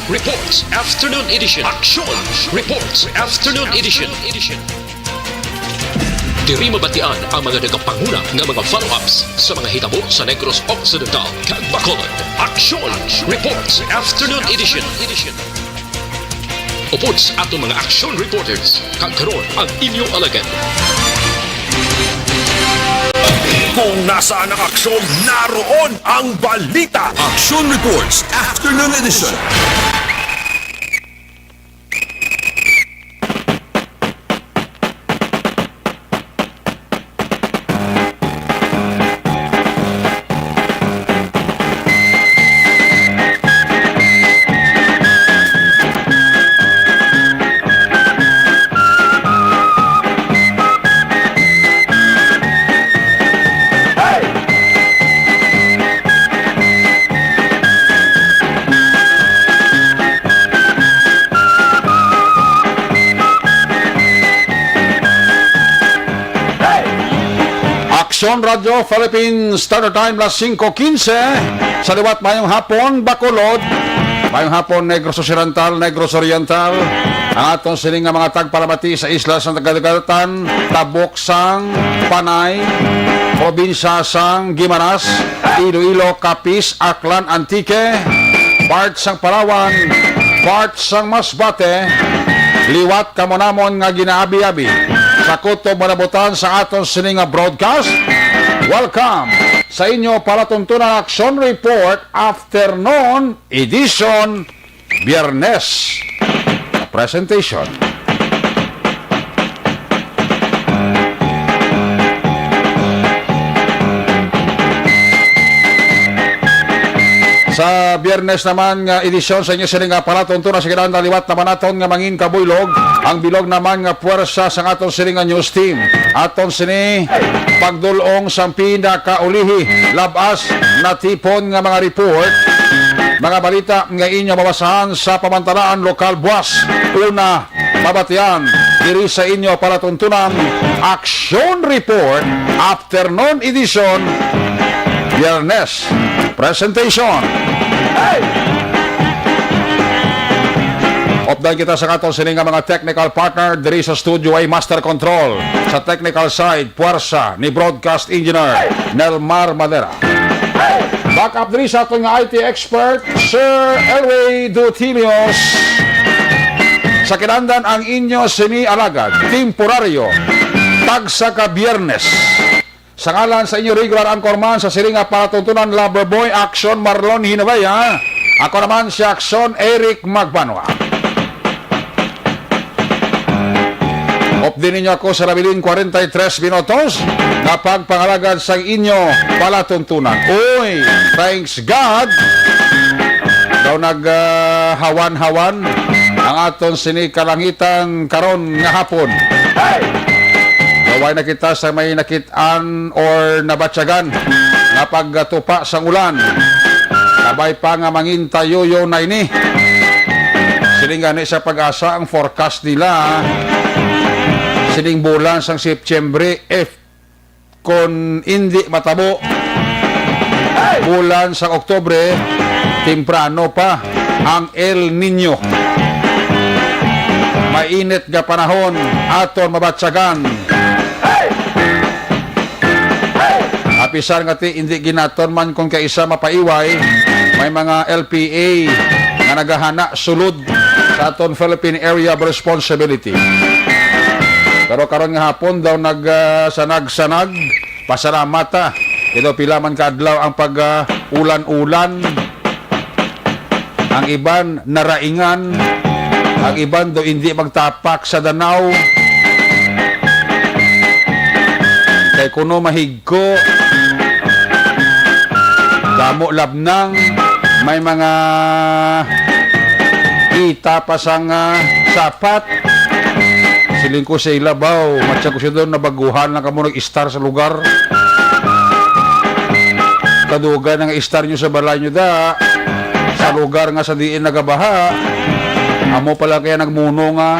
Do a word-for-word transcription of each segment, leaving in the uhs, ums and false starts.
Reports Afternoon Edition. Action Reports Afternoon Edition. Diri mabatian ang mga nagapanguna nga mga follow-ups sa mga hitabo sa Negros Occidental kag Bacolod. Action Reports Afternoon Edition. Upod sa aton mga action reporters, kag karon ang inyo alagad. Kung nasaan ang aksyon, naroon ang balita. Action Reports Afternoon Edition. Aksyon Radyo Philippine Standard Time, las singko quince. Sa liwat, mayong hapon, Bacolod. Mayong hapon, Negros Occidental, Negros Oriental. Ang aton sini nga mga tagpalamati sa isla sa Dagat-, Dagatang Tabok sang Panay, probinsya sang Guimaras, Iloilo, Capiz, Aklan, Antique, part sang Palawan, part sang Masbate, liwat kamo namon nga ginaabi-abi sa kutob nga nabutan sa aton sini nga broadcast. Welcome sa inyo palatuntunan Action Report Afternoon Edition, Biyernes. Presentation. Sa Biyernes naman nga edisyon sa inyo sini nga palatuntunan, sa kinahanglan liwat naman naton nga mangin kabuylog ang bilog naman nga puwersa sang aton sini nga news team. Aton sini pagdul-ong sang pinakaulihi, labas natipon nga mga report, mga balita nga inyo mabasahan sa pamantalaan lokal buas. Una, mabatian diri sa inyo palatuntunan, Action Report, Afternoon Edition, Biyernes. Presentation. Updan kita sa aton sini nga mga technical partner diri sa studio, ay Master Control. Sa technical side, puwersa ni Broadcast Engineer Nelmar Madera. Back up diri sa aton nga I T expert, Sir Elway Dutilios. Sa kinahanglan ang inyo sini alagad, temporaryo, tagsa ka Biyernes. Sa ngalan sa inyo regular anchorman sa sini nga palatuntunan, Lover Boy Action Marlon Hinabaya, ako naman si Action Eric Magbanwa. Updi ninyo ako sa nabilin kwarenta y tres minutos nga pagpangalagad sa inyo palatuntunan. Uy, thanks God. Daw nag, ah, hawan-hawan ang aton sini kalangitan karon nga hapon. Daw way na kita sa may nakit-an or nabatyagan nga pagtupa sang ulan. Kabay pa nga mangintayuyo na ini. Siling gani sa PAGASA, ang forecast nila sining bulan sang Setyembre, if kon indi matabo, bulan sang Oktubre, temprano pa ang El Niño. Mainit nga panahon aton mabatyagan. Apisar nga ti indi ginaton man kon kaisa mapaiway, may mga L P A nga nagahana sulod sa aton Philippine Area of Responsibility. Pero karon nga hapon daw nag, ah, sanag-sanag, pasalamat ta. Kay daw pila man ka adlaw ang pag, ah, ulan-ulan. Ang iban naraingan, ang iban daw indi magtapak sa danaw. Kay kuno mahigko, damo labnang, may mga ita pa sang, ah, sapat. Siling ko sa ila, "Baw, matsa ko siya doon, nabaguhan lang kamo nag-istar sa lugar. Kadugan ang istar nyo sa balay nyo da, sa lugar nga sa diin nagabaha. Amo pala kaya nagmuno nga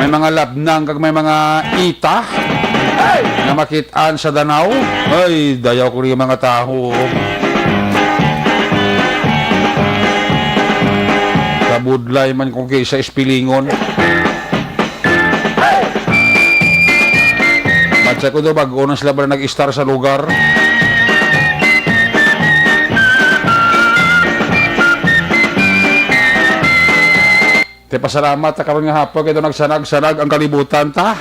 may mga labnang kag may mga ita nga makit-an sa danaw." Ay, dayaw ko rin mga taho. Budlay man kung kaysa ispilingon. Matsa ko daw, bag-o na sila ba nag-istar sa lugar. Te, pasalamat ta karon nga hapon kay daw nagsanag-sanag ang kalibutan ta.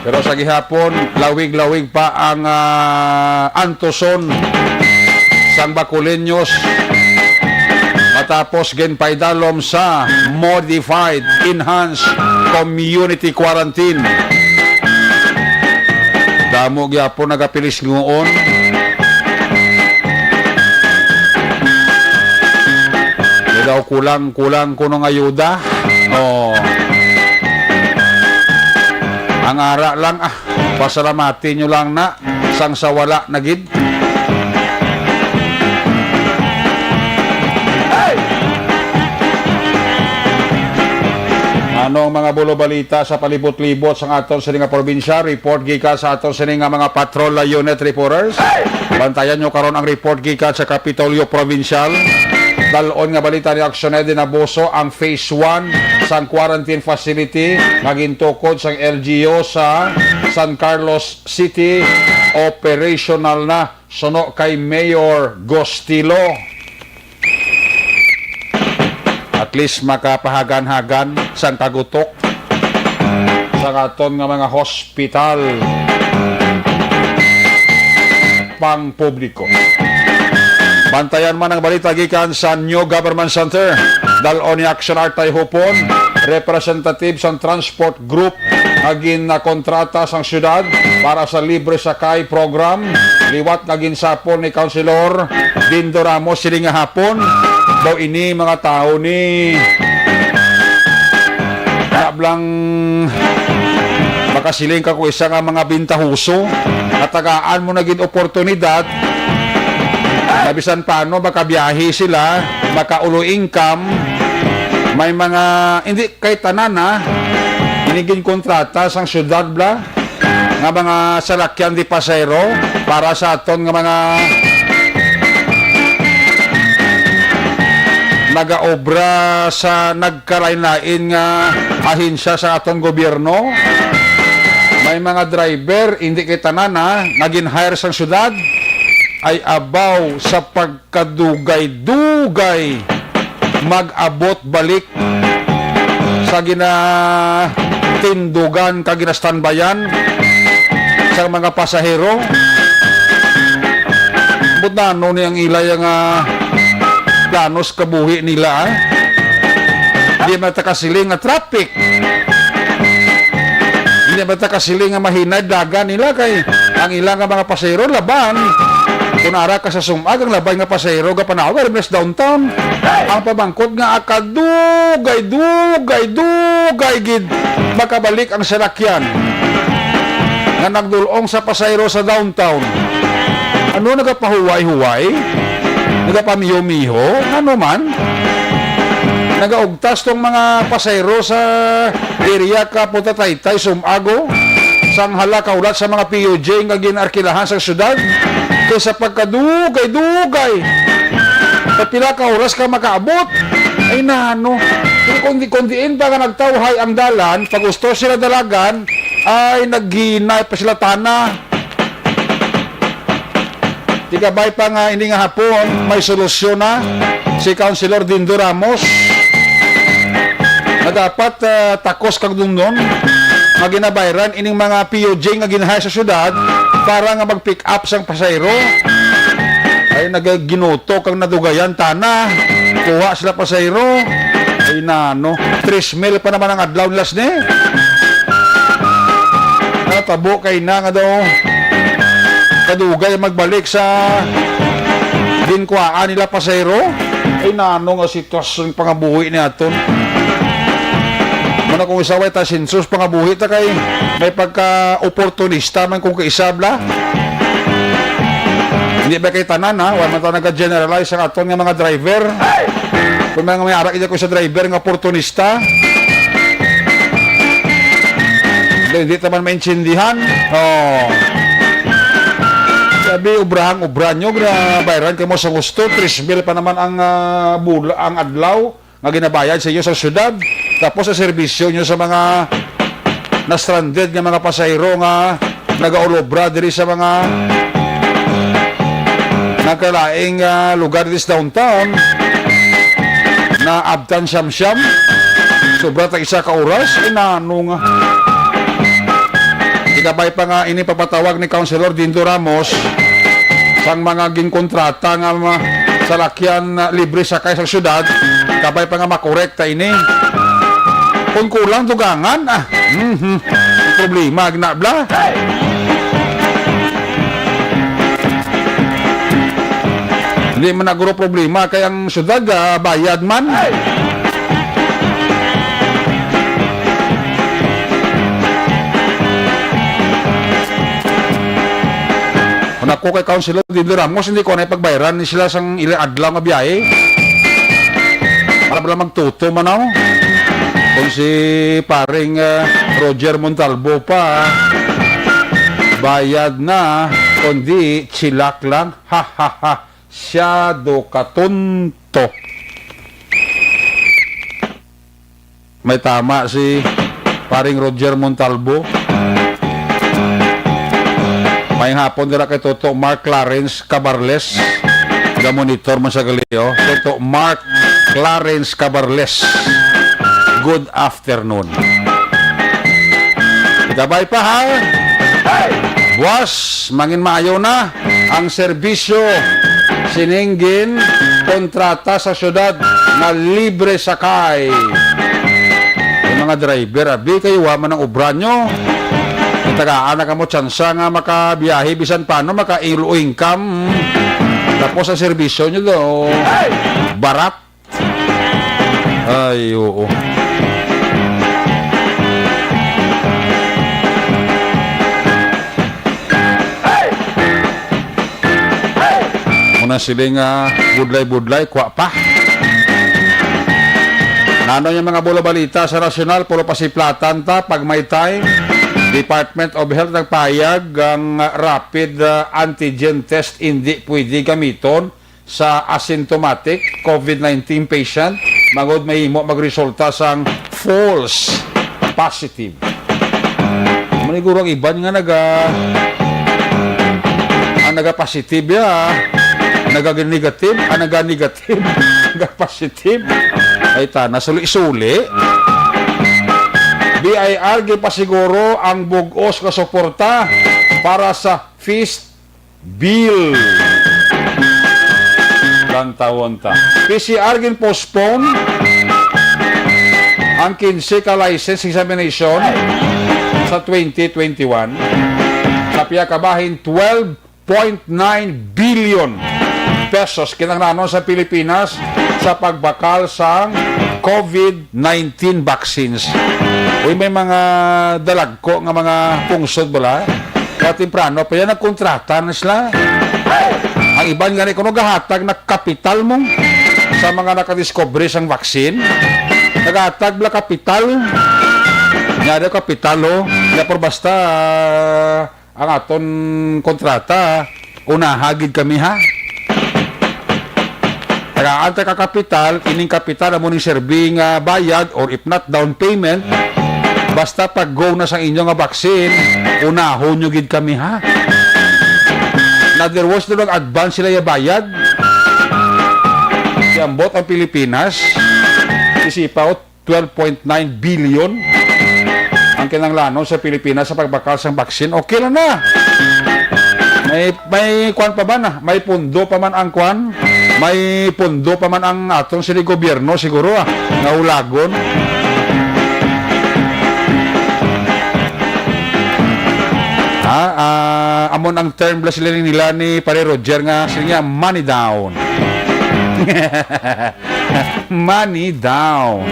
Pero sa gihapon, lawig-lawig pa ang, ah, antuson sang Bacoleños matapos ginpaidalom sa modified, enhanced community quarantine. Damo gyapon nagapilisnguon. May daw kulang-kulang kuno nga ayuda. Oh. Ang ara lang, ah, pasalamati nyo lang na, sang sa wala na gid. Ano ang mga bulo balita sa palibot-libot sang aton sini nga probinsya? Report gikan sa aton sini nga mga patrol unit reporters. Bantayan nyo karon ang report gikan sa Kapitolyo Provincial. Dal-on nga balita ni Action Ed Dinabuso, ang phase one sang quarantine facility nga gintukod sang L G U sa San Carlos City operational na, suno kay Mayor Gustilo. At least makapahagan-hagan sang kagutok sa aton nga mga hospital pang publiko. Bantayan man ang balita gikan sa New Government Center. Dal-on ni Action Artay Hupon, representative sang Transport Group nga ginakontrata sang syudad para sa libre sakay program, liwat nga ginsapol ni Councilor Dindo Ramos sini nga hapon. Daw ini mga tawo ni, wala blang makasiling ka kung isa nga mga bintahoso, natagaan mo na gid oportunidad na bisan paano makabiyahe sila, makaulo income. May mga, hindi kay tanan, ha, ini ginkontrata sang syudad bla nga mga salakyan di pasahero para sa aton nga mga nagaobra sa nagkalain-lain nga ahensya sa aton gobyerno. May mga driver, hindi kay tanan, ha, nga gin-hire sang syudad, ay abaw sa pag kadugay-dugay mag-abot balik sa ginatindugan kag ginastanbayan sa mga pasahero. Ambot na ano ni ang ila nga planos kabuhi nila, ah? Di man ta kasiling nga traffic. Hindi ba ta kasiling nga mahinay dagan nila kay ang ila nga mga pasahero laban. Kung ara ka sa sumag, ang labay nga pasahero gapanawag ari sa downtown. Ang pamangkot nga akadugay, dugay, dugay gid makabalik ang salakyan nga nagdulong sa pasahero sa downtown. Ano, nagapahuway-huway? Nagapamiho-miho? Ano man? Nagaugtas tong mga pasahero sa area ka Punta Taytay, Sumago, sang hala kaulat sa mga P U J nga gin-arkilahan sa syudad, kay sa pagkadugay-dugay, sa pila ka oras ka makaabot? Ay, nano, pero kung di, kung diin pa nga nagtawhay ang dalan, pag gusto sila dalagan, ay naghinay pa sila tana. Di kabay pa nga ini nga hapon, may solusyon na si Councilor Dindo Ramos. Nagapat, ah, takos kag dungnon nga ginabayran ining mga P U J nga gin-hire sa syudad para nga mag-pick up sang pasahero. Ay, nagaginuto kang nadugayan tana. Kuha sila pasahero. Ay, nano, tres mil pa naman ang adlaw nila sini. Natabo kay na nga daw kadugay magbalik sa ginkuhaan nila pasahero. Ay, nano nga sitwasyon pangabuhi ni aton. Muna kung isaway ta, sensus pangabuhi ta kay may pagka-oportunista man kung kaisabla. Hindi ba kay tanan, ha? Wala man ta naga-generalize ang aton nga mga driver. Kung mga may arak ko sa driver nga oportunista, hindi, hindi ta man maintindihan. Oh. Sabi, obrahang obra nyo, ginabayaran kamo sa husto, tres mil pa naman ang, ah, bula, ang adlaw nga ginabayad sa inyo sa syudad. Tapos ang serbisyo nyo sa mga na-stranded nga mga pasahero nga nagaulobra diri sa mga nagkalaing, ah, lugar diri sa downtown, na abtan siyam-siyam, sobra tag isa ka oras, ay nano nga. Ikabay pa nga ini pagpatawag ni Councilor Dindo Ramos sang mga ginkontrata nga ma-, salakyan na libre sakay sa syudad, kabay pa nga makorekta ini. Kung kulang dugangan, ah, mhm. Problema, ginabla. Hindi man na guro problema kay ang syudad, ah, bayad man. Kung ako kay Councilor Dindo Ramos, hindi ko na ipagbayaran ni sila sang ilang adlaw nga biyahe. Para pala magtuto man ako. Kung si paring, ah, Roger Montalbo pa, bayad na, kundi chilak lang. Ha, ha, ha. Siyado ka tonto. May tama si paring Roger Montalbo. May hapon dira kay Toto Mark Clarence Cabarles. Ga-monitor man sa gali, oh. Toto Mark Clarence Cabarles. Good afternoon. Gabay pa, ha? Buwas, mangin maayo na ang serbisyo sining ginkontrata sa syudad nga libre sakay. Yung mga driver, abi, kayo, wa man ang obra nyo. Tagaan na kamo tsansa nga makabiyahe, bisan paano, maka-income. Tapos ang serbisyo nyo do, barat. Ay, oo. Muna sila nga budlay-budlay, kwa pa. Nano yung mga bulabalita sa nasyonal, puro pasiplatan ta pag may time. Department of Health nagpahayag ang rapid, ah, antigen test hindi pwede gamiton sa asymptomatic covid nineteen patient, bangod mahimo magresulta sang false positive. Maniguro ang iban nga naga, ang naga-positive ya, naga-negative, ang naga-negative, naga-positive. Ay, tana, suli-suli. B I R gipasiguro ang bug-os nga suporta para sa feast bill. Lantawon ta. P C R gin-postpone ang kinse ka license examination sa twenty twenty-one. Sa pia ka bahin, twelve point nine billion pesos kinahanglanon sa Pilipinas sa pagbakal sang covid nineteen vaccines. Uy, may mga dalagko nga mga pungsod bala. Kaya temprano pa yan, nagkontrata na sila. Ang iban gani kuno gahatag na kapital mo sa mga nakadiscovery sang vaccine. Naghatag bala kapital. Nya daw kapital, oh. Nya, pero basta ang aton kontrata, unaha gid kami, ha? Tagaan ta ka kapital, ining kapital amo ning serbi nga bayad or if not down payment. Basta pag go na sa inyo nga vaccine, unahon nyo gid kami, ha? In other words, nag-advance sila ya bayad. Siambot ang Pilipinas, isipa, twelve point nine billion ang kinahanglanon sa Pilipinas sa pagbakal sang vaccine. Okay lang na. May, may kwan pa ba na? May pundo pa man ang kwan? May pundo pa man ang atong sini gobyerno siguro, ah, nga ulagon. Ha? Ah, amon ang term bala sila nila ni Pare Roger nga sila niya money down. Money down.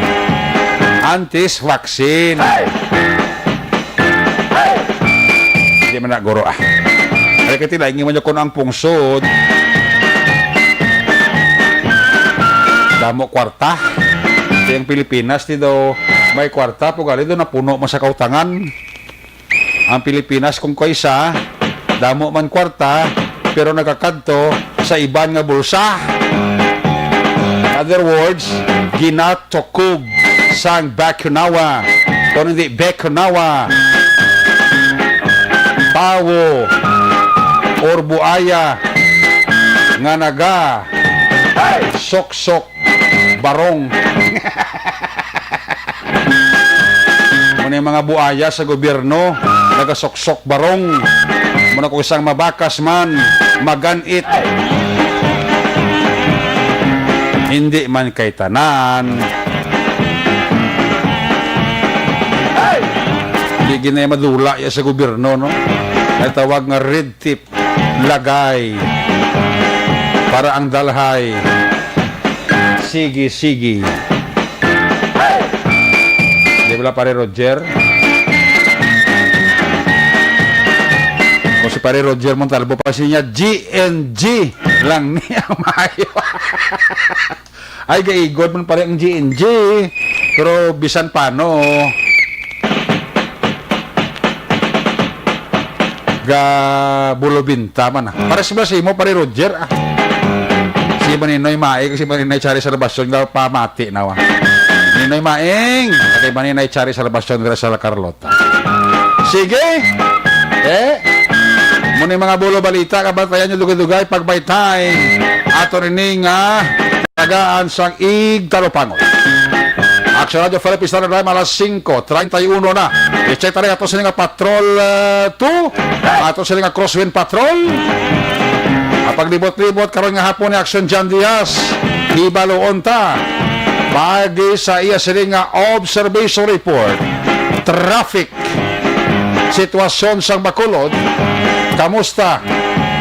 Antes vaccine. Hindi man na, guro, ah. Ay, kati laingi man niya kuno ang pungsod. Damo kwarta. Kaya ang Pilipinas, di daw may kwarta, pugali daw napuno man sa kautangan. Ang Pilipinas, kung kaysa, damo man kwarta, pero nagakadto sa iban nga bulsa. Other words, ginatukog sang bakunawa. Kung hindi bakunawa, pawo or buaya nga naga soksok barong. Muna yung mga buaya sa gobyerno, nagasuksok barong. Muna kung isang mabakas man, maganit. Hindi man kay tanan. Hindi ginay madula ya sa gobyerno, no? Ay tawag nga red tape. Lagay para ang dalhay. Sige, sige. Di ba, Pare Roger? Kung si Pare Roger Montalvo pa siya, G N G lang niya maayo. Ay, gaigod man pare ang G N G. Pero bisan pano, ga bulubinta man, ah. Pares ba si mo, pare Roger, ah? Si Maninoy Mae, si Maninoy Chari Salvacion, ga pamati na, wa. Ninoy Maing, kay Maninoy Chari Salvacion, dira sa La Carlota. Sige. Eh, muna yung mga bulo balita, kabantayan nyo dugay-dugay, pagbaytay. Ato nini nga tagaan sang Igtalupangon. Action Radio Philippines Standard Time, alas singko treinta y uno na. I-check tayo ato sila nga Patrol uh, two, ato sila nga Crosswind Patrol. Ang paglibot-libot karon nga hapon ni Action John Diaz, ibaluon ta. Pagi sa iya sila nga observation report, traffic, sitwasyon sang Bacolod, kamusta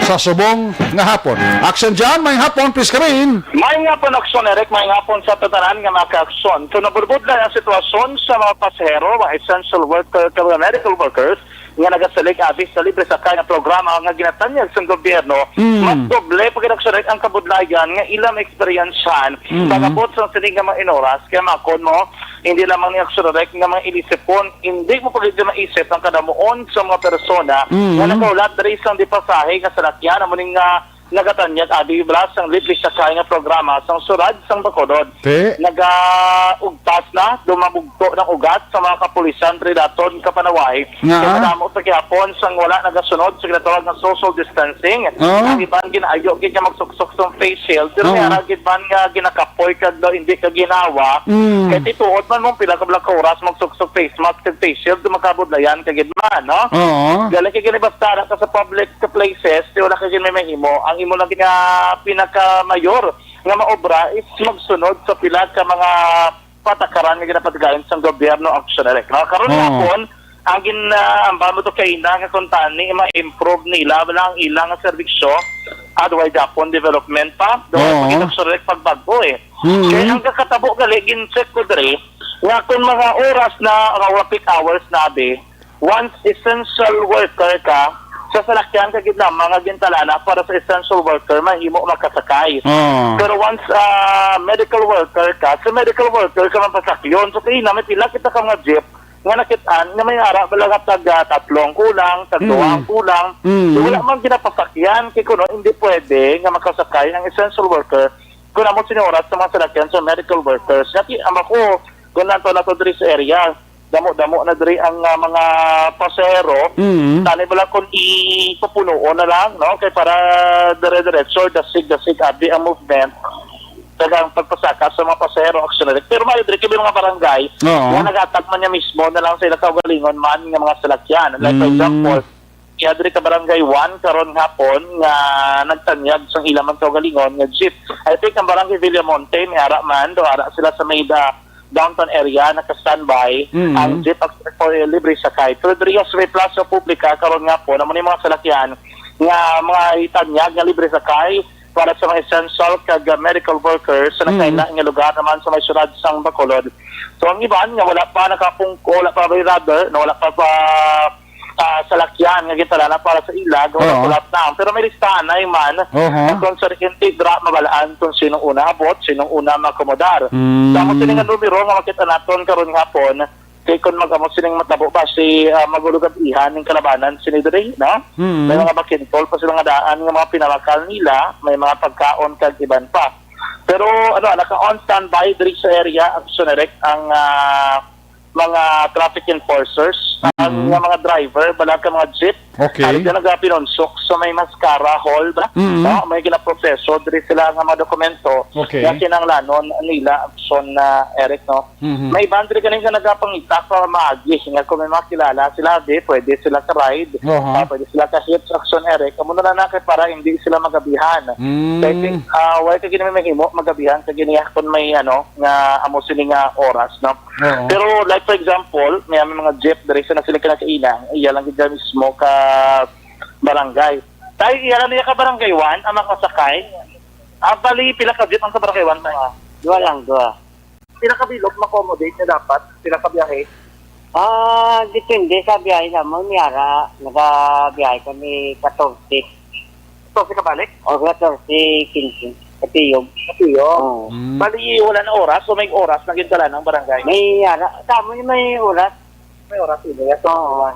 sa subong nga hapon? Action John, may hapon, please come in. May nga pun aksyon, Eric, may nga pun sa tatanan nga mga kaaksyon. So, nabudbudlay ang sitwasyon sa mga pasahero, mga essential worker, kag mga medical workers nga nagasalig abi sa libre sakay nga programa nga ginatanyag sang gobyerno. Mm. Mas doble pa gid, Eric, ang kabudlayan nga ila maeksperiensyahan. Mm. Pag-abot sa sini nga mga inoras, kaya makon mo, hindi lamang ni aksyon, Eric, nga mga ilisipon, hindi mo pa gid maisip ang kadamuon sa mga persona Mm. nga nakahulat diri sang di pasahe nga salakyan, amo ni nga nagatanyag abi bala sang libre sakay nga programa sang Surad sang Bacolod. Ti? Nagaugtas na, dumabugto ng ugat sa mga kapulisan diri daton Kapanaway. Nga? Kay madamo sa gihapon sang wala nagasunod sa ginatawag nga social distancing. Oo. Ang iban ginaayo gid nga magsuksok sang face shield, pero Oo. may ara gid man nga ginakapoy kag daw hindi ka ginawa. Mm. Kay tituod man mong pila ka bala ka oras magsuksok face mask kag face shield, magkabudlayan ka gid man, no? Oo. Dili kay gani basta ara ka sa public places, di wala ka gid may mahimo. Ang imo lang gid nga pinakamayor nga maobra is magsunod sa pila ka mga patakaran nga ginapatigayon sang gobyerno, Action Direct. No? Karon Oo. hapon, ang gin ah, ang bamo to kay na nga kung tani ma-improve nila wala ang ilang serbisyo, adway Japon development pa. Do Oo. Pag Action Direct pagbag-o eh. Mm. Kaya ang kakatabo gali gin-check ko diri nga kung mga oras na nga mga peak hours na abi, once essential worker ka, sa salakyan ka gid lamang nga gintalana para sa essential worker, mahimo makasakay. Oo. Pero once ah, medical worker ka, sa medical worker ka man pasakyon. So, kaya na, may pila kita ka mga jeep nga nakit-an nga may ara bala nga tag ah, tatlo ang kulang, tag duha ang Mm. kulang. Mm. So, wala man ginapasakyan, kay kuno hindi pwede nga makasakay ang essential worker kung amo sini oras sa mga salakyan sa medical workers. Kaya ang ako, kung nato na to diri sa area, damo-damo na diri ang ah, mga pasahero. Mm. Tani bala kung ipupunuon na lang, no? Kay para dire-diretso, dasig-dasig abi ang movement. Kag ang pagpasaka sa mga pasahero, Action Direct. Pero maayo diri kay may mga barangay Oo. nga naghatag man niya mismo na lang sa ila kaugalingon man nga mga salakyan. Like, for Mm. example, iya diri ka Barangay one karon hapon nga nagtanyag sang ila man kaugalingon nga jeep. I think ang Barangay Villamonte, may ara man, do ara sila sa may da-, downtown area, naka-standby Mm. ang jeep, ak-, for libre sakay. Pero diri sa may Plaza Publica karon hapon, amo ni mga salakyan nga mga itanyag nga libre sakay para sa mga essential kag, ah, medical workers sa Mm. nagkailain nga lugar naman sa may syudad sang Bacolod. So, ang iban nga wala pa nakapungko, wala pa may radar, no, wala pa pa ah, salakyan nga gintalana para sa ila, gawa Oo. ng kulat na. Pero may listahan na man Oho. na kung sa Oriente, dira mabalaan kung sinong una abot, sinong una makomodar. Mm. Sa amo sini nga numero nga makita naton karon hapon, Kay kung mag-amo sining matabo, basi, ah, magulugab-ihan ning kalabanan sini diri, no? Mm. May mga bakintol pa sila nga daan nga mga pinamakal nila, may mga pagkaon kag iban pa. Pero, ano, naka-on standby diri sa area ang Sonerec, ang, ah, mga traffic enforcers, ang Mm. nga mga driver, bala ka mga jeep, Okay. Ari na nagapinunsok sa may Mascara Hall ba? Mm. No, may ginaproseso diri sila nga mga dokumento Okay. nga kinahanglanon nila, Action, ah, Eric, no? Mhm. May iban diri ganing nga nagapangita pa maagi nga kung may mga kilala sila, di, pwede sila ka-ride, Aha. ah, pwede sila ka-hitch, Action Eric. Amo na lang na kay para hindi sila magabihan. Mm. Kay, ah, wala ka gini mahimo magabihan kay gini kon may, ano, nga amo sini nga oras, no? Oo. Pero, like, for example, may mga jeep diri sa nasiling ka na kaina, iya lang gid mismo ka barangay. Tay, iya lang niya ka barangay one ang makasakay. Ah, bali, pila ka jeep ang sa barangay one, tay? Duha lang, duha. Pila ka bilog ma-accommodate na dapat? Pila ka biyahe? Ah, depende sa biyahe namon. May ara, nagabiyahe kami katorse. Katorse ka balik? O, katorse, kinse. Katiyog. Katiyog? Oo. Mm. Bali, wala na oras o may oras na gintala ng barangay? May ara. Sa amon may oras. May oras, hindi. Oo.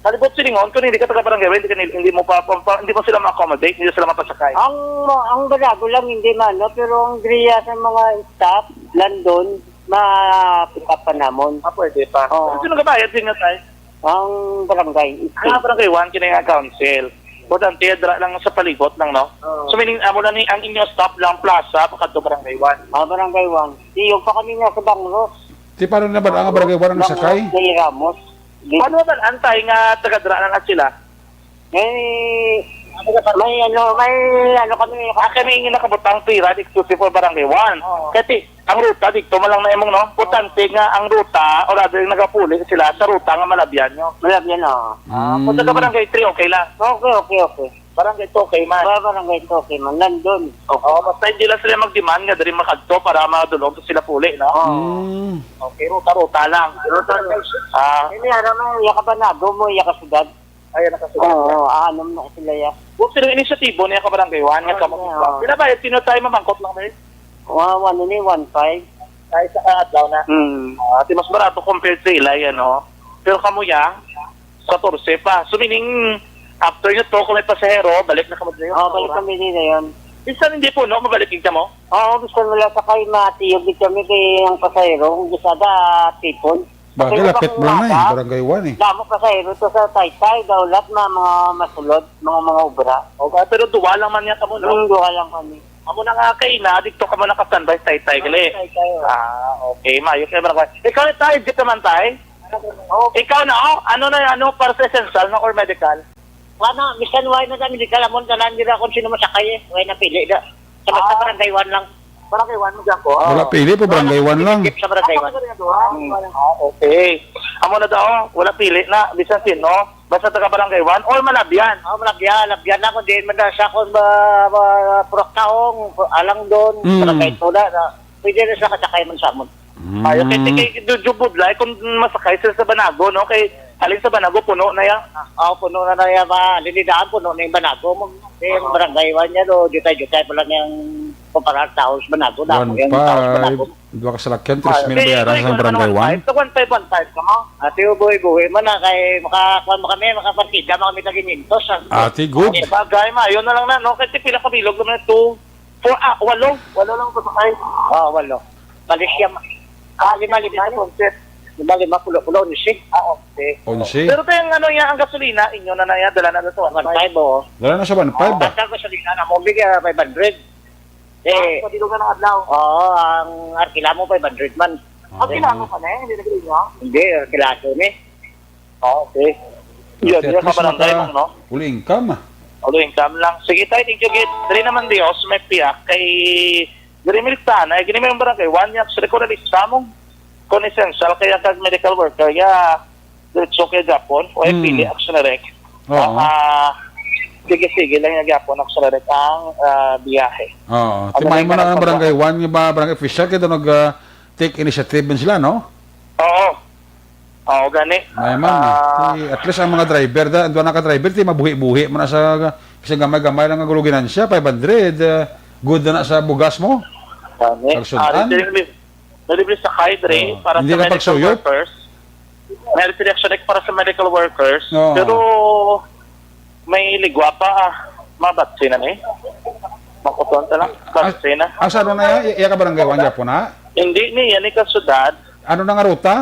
Kalibot silingon, kung hindi ka taga-barangay, hindi ka nil-, hindi mo pa, pa, pa, hindi mo sila ma-accommodate, hindi sila mapasakay. Ang, ang Banago lang hindi man, no? Pero ang griya sa mga staff, Landon, ma-pick up pa namon. Ah, pwede pa. Oo. Sino gabayad sa inyo, tay? Ang barangay. Ah, barangay one, kini nga council. Importante, dira lang sa palibot lang, no? Oo. So, meaning, amo na ni, ang inyo stop lang, plaza, pakadto barangay one. Ah, barangay one. Tiyog pa kami nga sa Bangros. Di, paano na ba ang barangay one ang Bangros sakay? Kay Ramos. Di- Paano ba, antay nga taga-dira na sila? May, may ano, may ano kami. Ah, kami yung nakabutang pira, di exclusive for barangay one. Oo. Kasi, ang ruta, dito man lang na imong, no? Importante nga ang ruta, o rather, nagapuli sila sa ruta nga malabyan nyo. Malabyan, oo. Ah, kung taga Mm. barangay three, okay lang. Okay, okay, okay. Barangay two, okay man. Ba, barangay two, okay man. Nandun. Oo, basta hindi lang sila mag-demand nga diri makadto para madulog sila puli, no? Oo. Mm. Okay, ruta-ruta lang. Ruta lang. Ah. Hindi, aram mo, iya ka Banago mo, iya ka syudad. Ay, nakasulat Oo, na. Anom na sila, ya. Kung sino inisyatibo niya ka barangay one, nga Oo, kamo oo. Pinabayad, sino tayo mamangkot lang, eh? Wa-, ano ni, one five. Ay, sa adlaw na. Hmm. Ah, di mas barato compared sa ilay, ano? Pero kamo, ya, katorse pa. So, meaning, after nyo to, kung may pasahero, balik na kamo dito. Oo, balik kami din na yun. Bisan hindi puno, mabalik din kamo? Oo, bisan wala sa kay matiyog din kami kay ang pasahero, kung gusto da, tipon. Bagay, Pero lapit kung mo na eh, wala, barangay one eh. Damo pasahero to sa Taytay, Daulat, mga, mga masulod, mga, mga obra. Okay, pero duwa lang man niya kamo, no? Hmm, duha lang kami. Amo na nga kay na, dito ka mo naka-standby sa Taytay, gali. Taytay, oh. Ah, okay, maayo kay barangay. Ikaw, tay, dito man, tay? Oo. Ikaw na, oh, ano na, ano, para sa essential na or medical? Wala, bisan wala na sa medical, amon tanan nila kung sino masakay eh. Wala na pili da. Sa basta Ah. barangay one lang. Barangay one mo dyan ko? Wala Oo. pili po, barangay one lang. Jeep sa barangay one. Ah, Hmm. ah, okay. Amo na daw, wala pili na, bisan sino. Basta taga barangay one or Malabyan. Oh, Malabyan, Malabyan na kung diin man na sa akong ba, ba, Purok Taong, Alangdon, Hmm. Barangay Tula, na, pwede na sila kasakay man sa amon. Ay, okay, Mm. sige, Jojo Budlay, kung masakay sila sa Banago, no? Kay, halin sa Banago, puno na yan. Ah, oh, puno na na yan, ba? Linidaan, puno na yung Banago. Mag-, yung Oo. barangay one yan, oh, jutay-jutay pa lang yung kumpara sa taos Banago na. One Yung taos Banago. five, dua ka salakyan, tres mil Ay, bayaran sige, sa ano, barangay one one. Five. Sa one five, one five ka mo? Ate, uboy-buhi man na, kay makakuha mo kami, makapartida mo kami tag-quinientos, ah. Ate, good. Bagay, maayo na lang na, no? Kasi pila ka bilog naman ito. Four, ah, walo. Walo lang pasakay. Ah, walo. Malaysia, ma-, ah, lima, lima, Sa Sunset. Lima, lima, pulo, pulo, onse. Ah, onse. Onse. Pero kaya ang ano niya, ang gasolina, inyo na na yan, dala na sa one five. One five, oo. Dala na sa one five, ah. Ang gasolina na mo, bigyan five hundred. Eh, Sa bilog na ng adlaw. Oo, ang arkila mo, five hundred man. Ah. Ang kailangan ka na eh, hindi na kailangan. Hindi, arkila ko ni. Ah, okay. Yan, At yan, least kabarangay maka-, lang, no? Uli income, ah. Uli income lang. Sige, tay, thank you, gid. Dali naman, Dios, may piyak. Kay, dali, Miltana, eh, gini may barangay. One, yak, sa recorded exam, kung essential, kaya kag medical worker, ya, diretso kay Japon, o ay Hmm. pili, Action Direct. Oo. Ah, sige, sige lang yung Japon, Action Direct, ang, ah, biyahe. Oo. Ano Timay lang mo na ang pagwa- barangay one, yung ba, barangay official, kaya doon nag, ah, take initiative man sila, no? Oo. Oo, gani. May man, eh. Ah. Ti, at least ang mga driver, da, ang duha na ka driver, ti mabuhi-buhi mo na sa, sa gamay-gamay lang ang guluginan siya, five hundred, ah, good na na sa bugas mo. Gani. Pagsudan. Ah, dito yung li-, nalibre sa kay, Dre, Oo. para Hindi sa ka medical pagsuyop? workers. May restriction, like, para sa medical workers. Oo. Pero may ligwa pa, ah. Mabatsi na ni. Makuton ta lang. Ah, batsi na. Asa ano na ya? Iya ka barangay, wan gyapon na? Hindi ni, yan ni ka syudad. Ano na nga ruta?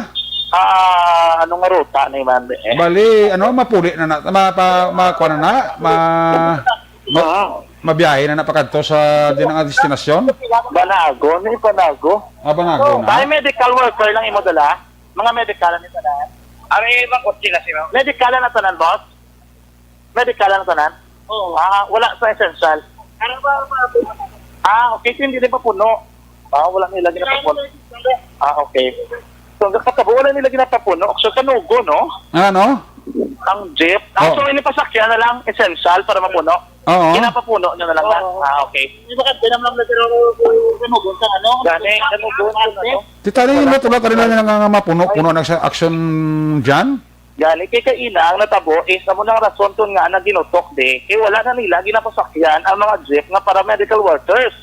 Ah, ano nga ruta ni man, eh? Bali, ano, mapuli na na, ma-, pa-, makuha na na, ma-, ma-, Ah. mabiyahe na na pakadto sa di na nga destinasyon? Banago, ni Banago. Ah, Banago na? Ay, medical worker lang imo dala? Mga medical ni tanan? Ari, mga kotse na sila. Medical na tanan, boss? Medical na tanan? Oo. Ah, wala sa essential. Ano ba, ba, ba? Ah, okay. So, hindi din papuno. Ah, wala nila ginapapuno. Ah, okay. So, ang katabo, wala nila ginapapuno. So, kanugo, no? Ano? Ang jeep. Ah, Oo. So, ini pasakyan na lang, essential para mapuno. Oo. Ginapapuno nyo na lang na. Oo. Ah, okay. Di ba ka, di naman lang nagkaroon sa ano? Gani, kanugo, ano, no? Di tayo yung luto ba, kanina na nga mapuno-puno na sa aksyon dyan? Gani, kay kaina ang natabo is amo nang rason ton nga naginutok di, kay wala na nila ginapasakyan ang mga jeep nga para medical workers.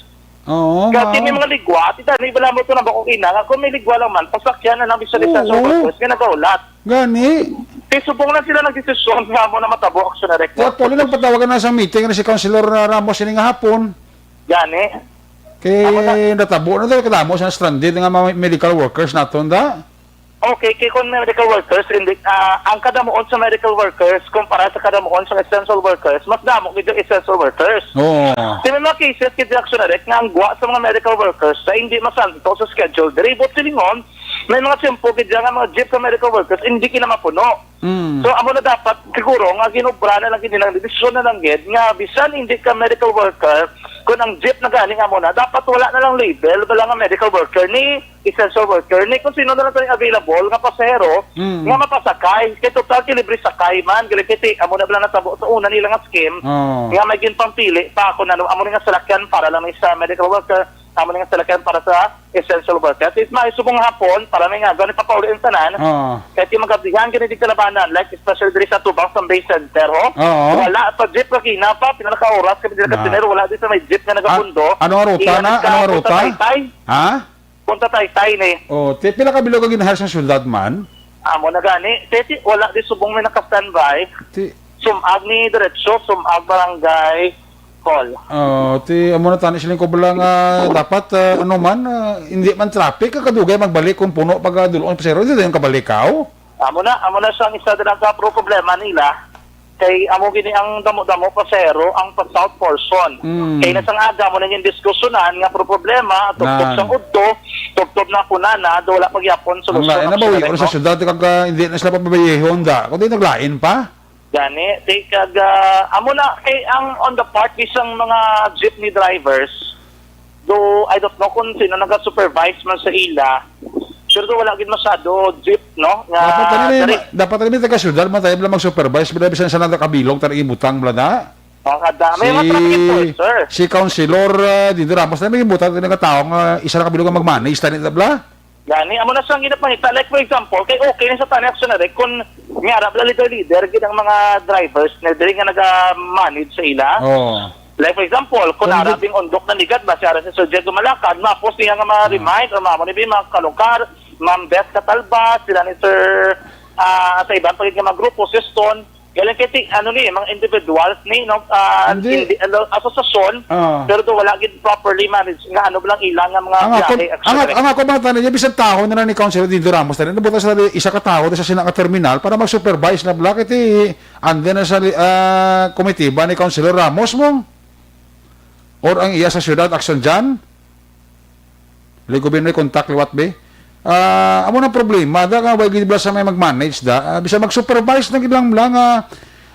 Oo, Kasi ma'am. May mga ligwa, ti dani bala mo to na bako ina nga kung may ligwa lang man, pasakyan na lang bisan di sa Oo. Workers nga nagaulat. Gani. Kay subong na sila nagdesisyon nga amo na matabo, Action Direct. Kaya pwede nagpatawagan na sa meeting na si Councilor Ramos ini nga hapon. Gani. Kay Amo na. Natabo na to, kadamo sa stranded nga mga medical workers naton da. Okay, kay kung medical workers, hindi, ah, ang kadamuon sa medical workers kumpara sa kadamuon sa essential workers, mas damo gid yung essential workers. Oo. Di may mga cases gid, Action Direct, nga ang gwa sa mga medical workers sa hindi masanto sa schedule. Diri, buot silingon, may mga tiyempo gid nga mga jeep sa medical workers hindi kina mapuno. Mm. So, amo na dapat, siguro, nga ginobra na lang gid nilang, desisyon na lang gid, nga bisan hindi ka medical worker, kung ang jeep na gani nga mo na, dapat wala na lang label, wala nga medical worker ni essential worker, ni kung sino na lang tayo available nga pasahero Mm. nga mapasakay. Kay total kay libre sakay man, gali kay ti, amo na bala natabo sa una nila nga scheme, Oo. nga may ginpampili pa kung ano, amo ni nga salakyan para lang ni sa medical worker, amo ni nga salakyan para sa essential worker. At least, may subong hapon, para may nga, gani papauli ang tanan, Oo. kay ti magabihan gani di kalabanan, like, especially diri sa Tubang, sa Bay Center, ho? Oo. Wala pa jeep, kagina pa, pinaka oras kami diri Na. Ka Tener, wala di sa may jeep nga nagapundo. Ah, ano nga ruta Iya, na? Ano nga nagka-, ruta? Punta Taytay. Ha? Punta Taytay ni. Oh, ti-, pila ka bilog ang ginahal sa syudad man? Amo na gani. Teti, wala di subong may naka-standby. Ti- Sumag ni diretso, Sumag Barangay Hall. Oh, ti, amo na tani siling ko bala nga dapat, ah, ano man, ah, hindi man traffic, kadugay magbalik kung puno pag, ah, dulong pasero, hindi dayon kabalik, aw? Amo na, amo na siyang isa din ang kapro problema nila. Kay amo gini ang damo-damo pasahero ang pa south portion. Mm. Kay na sang aga mo nang diskusyonan nga pro problema, tubtob Na. Sang udto, tubtob na kunana, do wala pa gyapon Ang solusyon lain na ang ba, uwi syudad, sa no? Syudad, kag, ah, hindi na sila pababayihon da. Kundi naglain pa. Gani, ti kag, ah, amo na, kay ang on the part, bisang mga jeepney drivers, do, I don't know kung sino naga-supervise man sa ila, pero do wala gid masyado jeep, no? Nga Dapat na rin, dari- dapat na rin taga syudad, matay bala mag-supervise, bala bisan sa nagakabilog, tarang ibutang bala na. Ang kada, may Si, mga traffic enforcer. Si Councilor, ah, Dindo Ramos, na may ibutang, tayo nga tao nga isa na kabilog ang mag-manage, tani na bala? Gani, amo na siyang ginapangita. Like, for example, kay okay ni sa tani action na rin, kung may arap na leader-leader, gid ang mga drivers na diri nga naga-manage sa ila. Oo. Like, for example, kung Kung arap di- yung undok na nigad, ba, si Ara si Sir Diego Malakad, mapos niya nga ma-remind, Ah. Or mamo ni Bima, Kalungkar, Ma'am Beth Catalba, sila ni Sir, ah, sa iban pa gid nga mga grupo, si Stone, galing kay ti-, ano ni, mga individuals ni, no, ah, Hindi. Hindi, ano, asosasyon, Ah. Pero do wala gid properly managed nga ano lang ila nga mga Ang ako, biyahe, ang, actually. Ang ako, mga tanan niya, bisan tawo na lang ni Councilor Dindo Ramos, tanan, nabuta sa isa ka tawo sa sina nga terminal para mag-supervise na bala, kay ti, ande na sa, ah, komitiba ni Councilor Ramos mo? Or ang iya sa syudad, action dyan? Lay gobyerno, contact liwat, be. Ah, amo nang problema, da nga, way gid bala sa may mag-manage, da. Ah, bisa mag-supervise na gid lang, lang, ah,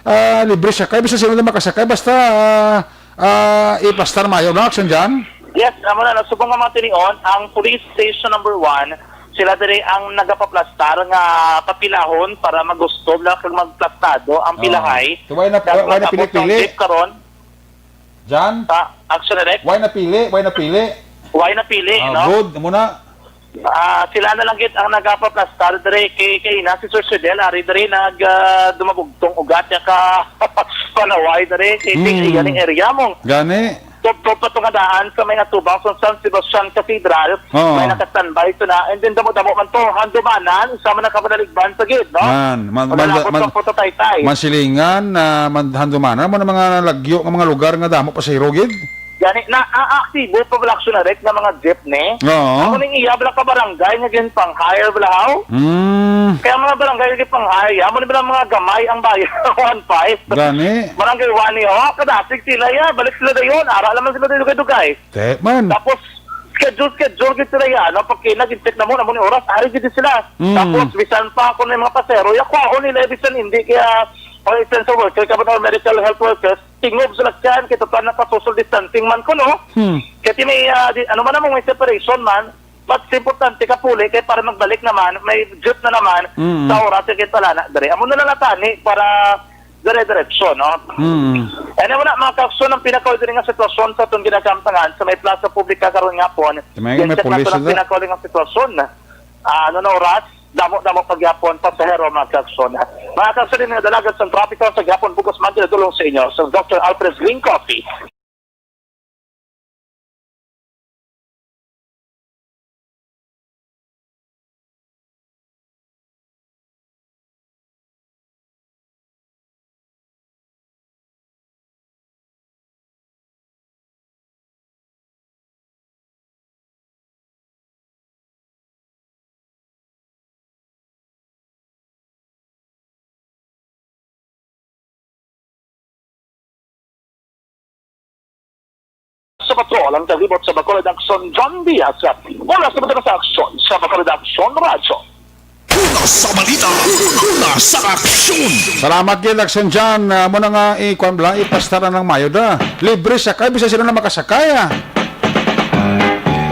ah, libre sakay, bisa sino na makasakay, basta, ah, ah, iplastar mayo, no? Action dyan? Yes, amo na, nagsubong nga mga tinion, ang police station number one, sila diri ang nagapaplastar nga papilahon para magustob lang kag magplastado ang Oh. pilahay. So, why na, Kag why, why na matapos ang pili-pili? Jeep karon, Jan? Sa Action Direct? Why napili? Why napili? Why napili, Ah, no? Good. Amo na. Ah, sila na lang gid ang nagapaplastar dire kay, kay na si Sir Fidel, ari dire nag, ah, dumabugtong ugat ya ka panaway dire kay Mm. Iya ning area mo. Gani. Tubtob pa to nga daan sa may atubang sa San Sebastian Cathedral, Oo. may naka-standby to na. And then, damo-damo man to, handumanan, isa man nakabanaligban sa gid, no? Man, man, Wala man, na po man, sa photo, Taytay. Masilingan, ah, man, handumanan mo na mga lagyo nga mga lugar nga damo pa sa hirugid? Gani, na, a-, aktibo pa bala, Action Direct, nga mga jeepney. Oo. Amo ning iya bala ka barangay nga ginpang-hire bala, haw? Mm. Kaya mga barangay nga ginpang-hire, amo ni bala mga gamay ang bayad, one five. Gani. Barangay Wani, oh, kadasig sila, ya. Balik sila dayon. Ara naman sila dayon, dugay-dugay. Te, man. Tapos, schedule, schedule gid sila, ya. Ano, pag kinag-check na mo, na mo ni oras, ari gid sila. Mm. Tapos, bisan pa ako ng mga pasero, ya, kuhaon nila, bisan hindi kaya, or essential worker, kabang or medical health workers, tingob sila dyan, kita pa naka-social distancing man ko, no? Hmm. Kaya may, ah, di, ano man namang may separation man, but importante ka puli, kay para magbalik naman, may jeep na naman, Mm. sa oras, kay pala na, dere. Amo na lang natani para dire-diretso, no? Mm. Ano mo na, mga kakson, ang pinakauli diri nga sitwasyon sa atong ginakamtangan sa may Plaza Publica karon nga hapon. May, Yan may sa pulis kaso ng sila. Pinakauli nga sitwasyon. Ah, ano na oras? Damo-damo pagyapon, pasahero, mga kakson. Mga kakson, din nga dalagan sa trapiko sa gihapon, bugos man, ginadulong sa inyo sa Doctor Alfred's Green Coffee. Sa patrol ang kalibot sa Bacolod Action, John Diaz. Mula sa Bacolod Action, sa Bacolod Action Radyo. Una sa balita, una sa aksyon. Salamat gid, Action John. Ah, mo na nga, ikuan bala, ipastar na ng mayo da. Libre sakay, bisa sila na makasakay, ah.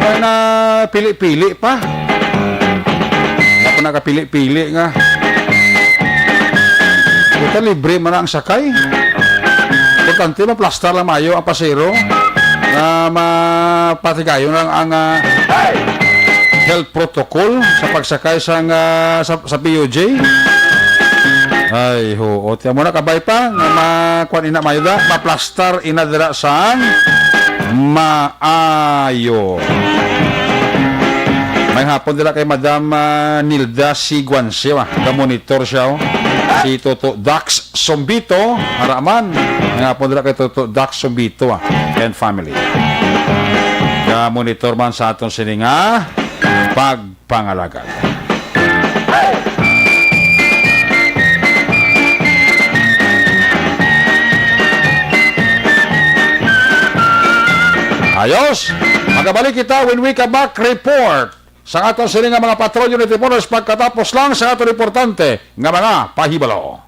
Ay na, pili-pili pa. Ako nakapili-pili nga. Ito, libre man ang sakay. Importante, maplastar lang mayo ang pasero. Na mapatigayon lang ang, ah, health protocol sa pagsakay sang, ah, sa, sa P U J. Ay, ho. O, tiyan mo na, kabay pa. Nga ma-, kuwan ina, mayo da. Maplastar ina dira sang maayo. May hapon dira kay Madam, ah, Nilda Siguan siya, ah. Ga-monitor siya, oh. Si Toto Dax Sombito, haraman. May hapon dira kay Toto Dax Sombito, ah, and family. Ga-monitor man sa aton sini nga pagpangalagad. Ayos! Magabalik kita when we come back. Report sa aton sini nga mga patrol unit reporters pagkatapos lang sa aton importante nga mga pahibalo.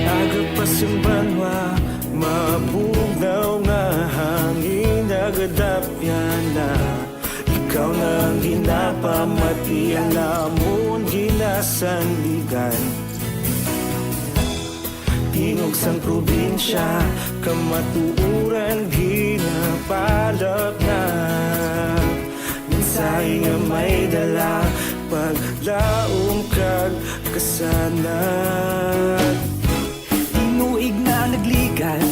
Aga pa sa banwa, mabugnaw nga hangin, nagadapyan na. Ikaw na ang ginapamati, ang amon ginasandigan. Tingog sang probinsya, kamatuoran ginapalapnap. Mensahe nga may dala, paglaom kag kasanag. Tinuig na nagligan,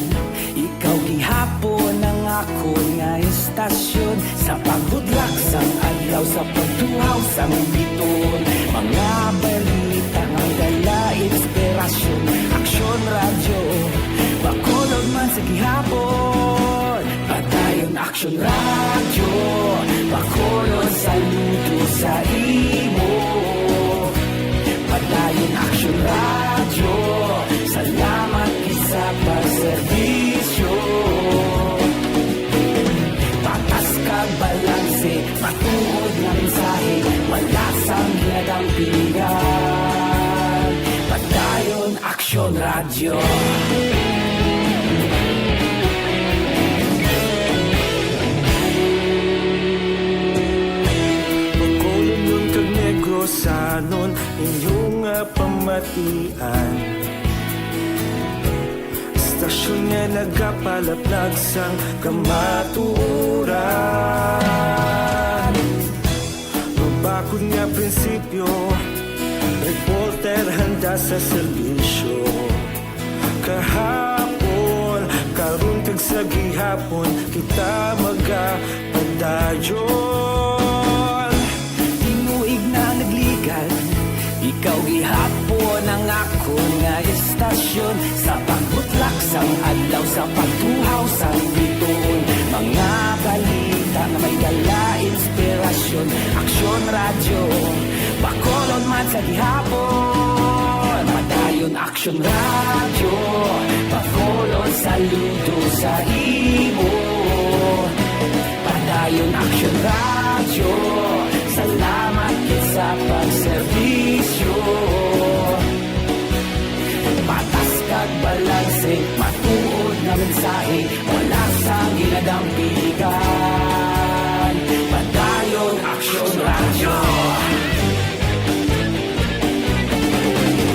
ikaw gihapon ang akon nga istasyon. Sa pagbudlak sang adlaw, sa pagtuhaw sang bituon, mga balita nga dala inspirasyon. Aksyon Radyo, Bacolod man sa gihapon. Padayon Aksyon Radyo, Bacolod, saludo sa imo. Padayon Aksyon Radyo, salamat gid sa pagserbisyo. Patas kag balanse, matuod nga mensahe, wala sang ginadampingan. Padayon Aksyon Radyo. Ian. Istasyon nga nagapalaplag sang kamatuoran. Mabakod nga prinsipyo, reporter handa sa serbisyo. Kahapon, karon kag sa gihapon, kita magapadayon. Tinuig na nagligan, ikaw gihapon ang akon nga istasyon. Sa pagbutlak sang adlaw, sa pagtuhaw sang bituon, mga balita nga may dala inspirasyon. Aksyon Radyo, Bacolod man sa gihapon. Padayon Aksyon Radyo, Bacolod, saludo sa imo. Padayon Aksyon Radyo, salamat gid sa pagserbisyo. Patas kag balanse, matuod nga mensahe, wala sang ginadampigan. Padayon Aksyon Radyo.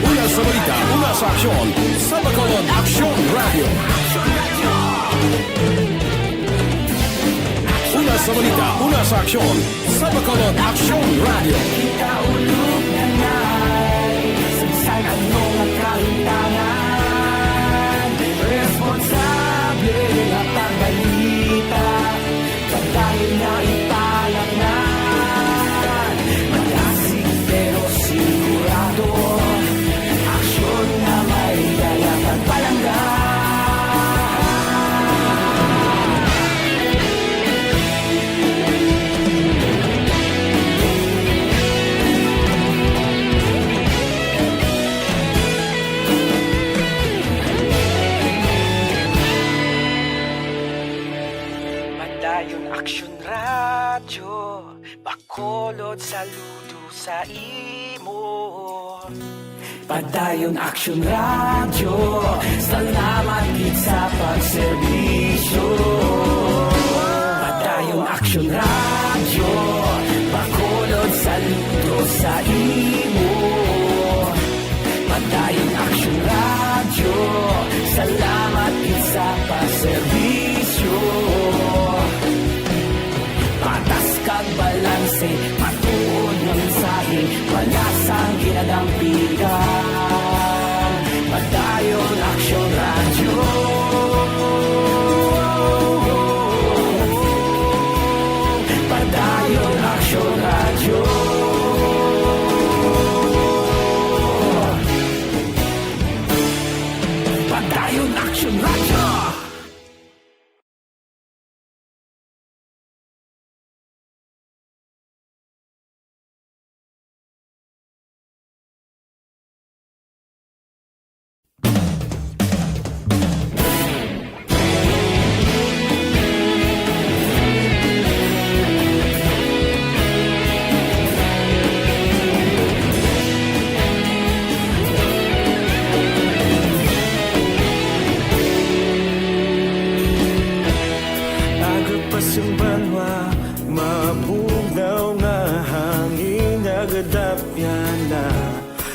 Una sa balita, una sa aksyon, sa Bacolod Aksyon Radyo. Una sa balita, una sa aksyon, sa Bacolod Aksyon Radyo. Kita ulog na nay, saysay ano nga kahimtangan, responsable nga pagbalita. Padayon nga ipalatnan, malasig pero sigurado, aksyon nga may dala kag palangga. Padayon Aksyon Radyo, Bacolod, saludo sa imo. Padayon Aksyon Radyo, salamat gid sa pagserbisyo. Padayon Aksyon Radyo, Bacolod, saludo sa imo. Padayon Aksyon Radyo, salamat gid sa pagserbisyo. Patas kag balanse, matuod nga mensahe, wala sang ginadampigan. Padayon Aksyon Radyo. Padayon Aksyon Radyo. Padayon Aksyon Radyo. Aga pa sing banwa, mabugnaw nga hangin nagadapyan na.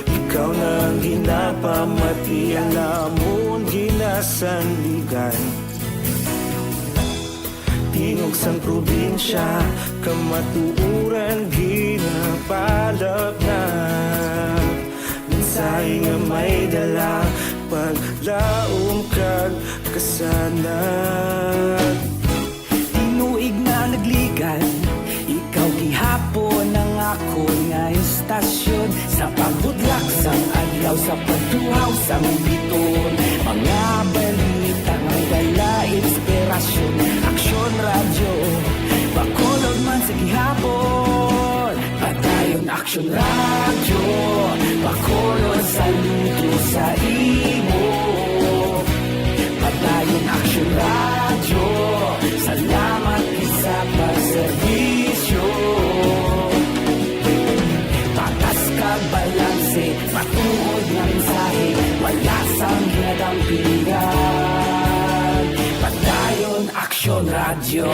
Ikaw na ang ginapamati, ang amon ginasandigan. Tingog sang probinsya, kamatuoran ginapalapnag. Mensahe nga may dala, paglaom kag kasanag. Tinuig na nagligan, ikaw gihapon ang akon nga istasyon. Sa pagbudlak sang adlaw, sa pagtuhaw sang biton, mga balita nga dala inspirasyon. Aksyon Radyo, Bacolod man sa gihapon. Padayon Aksyon Radyo, Bacolod, saludo sa imo. Padayon Aksyon Radyo, salamat gid sa pagserbisyo. Patas kag balanse, matuod nga mensahe, wala sang ginadampigan. Padayon Aksyon Radyo.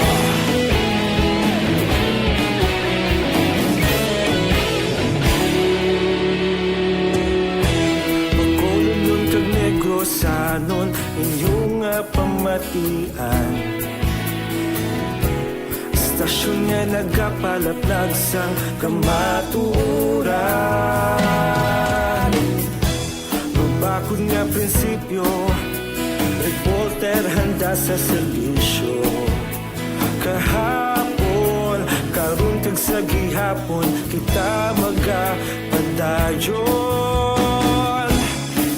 Anon inyong nga pamatian, istasyon nga nagapalaplag sang kamatuoran. Mabakod nga prinsipyo, reporter handa sa serbisyo. Kahapon, karon kag sa gihapon, kita magapadayon.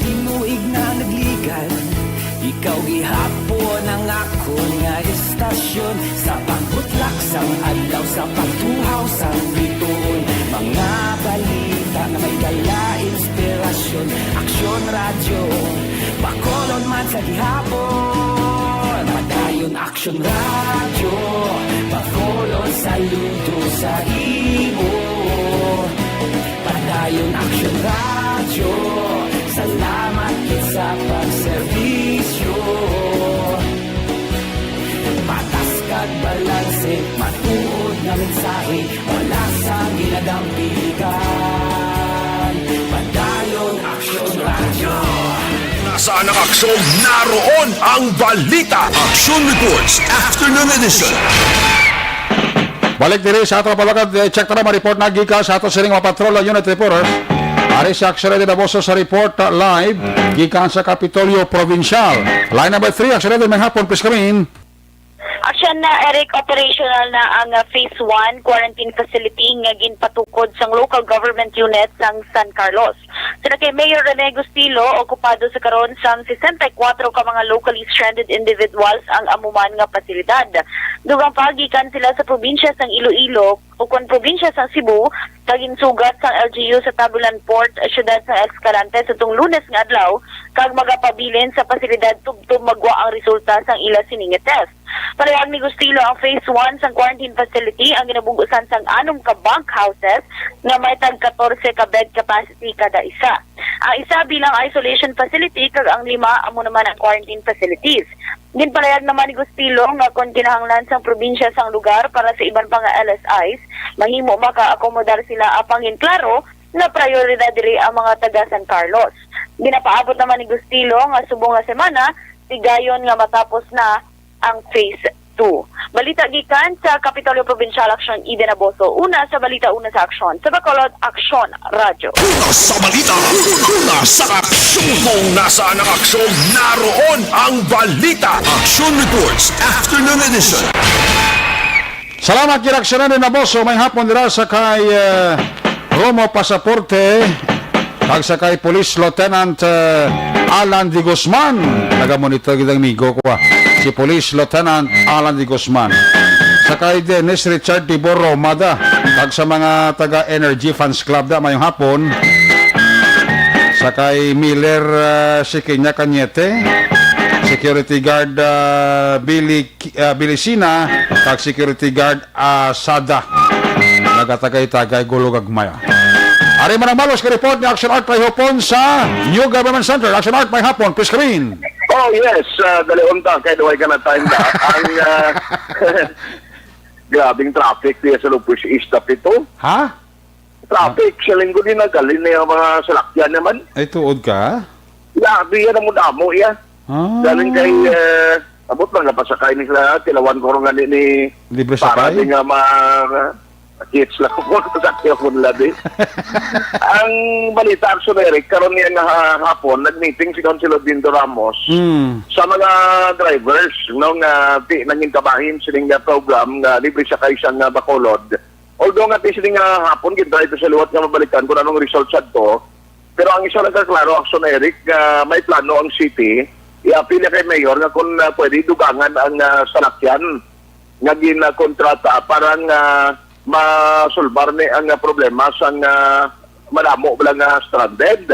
Tinuig na nagligan, ikaw gihapon ang akon nga istasyon. Sa pagbutlak sang adlaw, sa pagtuhaw sang bituon, mga balita nga may dala inspirasyon. Aksyon Radyo, Bacolod man sa gihapon. Padayon Aksyon Radyo, Bacolod, saludo sa imo. Padayon Aksyon Radyo, salamat gid sa pagserbisyo. Patas kag balanse, matuod nga mensahe, wala sang ginadampigan. Padayon Aksyon Radyo. Nasaan ang aksyon? Naroon ang balita. Action Reports, Afternoon Edition. Balik diri sa ato, palagad, eh, check ta na, ma-report na gikan sa ato sining mga patrol unit reporter. Ari si Aksyon Eddie Daboso sa report, uh, live gikan sa Kapitolyo Provincial. Line number three, Aksyon Eddie, may hapon, please come in. Aksyon na, Eric, operational na ang, ah, Phase one quarantine facility nga ginpatukod sang local government unit sang San Carlos. Sina kay Mayor Rene Gustilo, okupado sa karon sang sesenta y kuwatro ka mga locally stranded individuals ang amo man nga pasilidad. Dugang pa, gikan sila sa probinsya sang Iloilo, ukon probinsya sang Cebu, kag ginsugat sang L G U sa Tabulan Port, siyudad sang Escalante, sa tong Lunes nga adlaw, kag magapabilin sa pasilidad tubtob magwa ang resulta sang ila sini nga test. Palihag ni Gustilo, ang phase one sang quarantine facility ang ginabug-usan sang anom ka bunk houses nga may tag katorse ka bed capacity kada isa. Ang isa bilang isolation facility kag ang lima amo naman ang quarantine facilities. Ginpalayag naman ni Gustilo nga kon kinahanglan sang probinsya sang lugar para sa iban pa nga L S Is, mahimo makaakomodar sila, apang ginklaro nga prioridad diri ang mga taga San Carlos. Ginapaabot naman ni Gustilo nga subong nga semana, tigayon nga matapos na ang phase two. Balita gikan sa Kapitolyo Probinsyal, Aksyon Eden Aboso. Una sa balita, una sa aksyon. Sa Bacolod, Aksyon Radyo. Una sa balita, una sa aksyon. Kung nasaan ang aksyon, naroon ang balita. Action Reports, Afternoon Edition. Salamat, Kiraksyonan din Aboso. May hapon dira sa kay, eh, Romo Pasaporte, kag sa kay Police Lieutenant, eh, Alan de Guzman. Naga-monitor gid ang amigo ko, ah. Si Police Lieutenant Alan de Guzman. Sa kay Dennis Richard Tibor Romada, kag sa mga taga Energy Fans Club da, mayong hapon. Sa kay Miller, ah, Sikinya Cañete, security guard, ah, Billy Ki-, ah, Bilisina, kag security guard, ah, Sada. Nagatagay-tagay, gulo gagmay, ah. Ari man ang malos ka report ni Action Art Rayhopon sa New Government Center. Action Art, may hapon, please come in. Oh, yes, ah, dali unta, kay duway ka na time na. Ang, ah, grabing traffic diya sa Lupus East, Tapito. Ha? Traffic, sa linggo din na, gali na yung mga salakyan naman. Ay, tuod ka? Grabe yan, ang damo, iya. Ah. Galing kay, eh, abot lang, napasakay ni sila, tilawan ko rin nga ni, ni Libre para sakay? Di nga ma-, kids lang po, sakyo po nila di. Ang balita, Action Eric, karon niya nga ha-, hapon, nag-meeting si Councilor Dindo Ramos Hmm. sa mga drivers, no, nga di nangin kabahin sining nga program nga libre sakay sa nga Bacolod. Although nga ti sini nga hapon, gid-try to sa liwat nga mabalikan kung anong result sadto. Pero ang isa lang ka klaro, Action Eric, nga may plano ang city, i-appeal niya kay Mayor nga kung, ah, pwede dugangan ang, ah, salakyan nga ginakontrata para nga masulbar ni ang, ah, problema sa nga madamo bala nga stranded.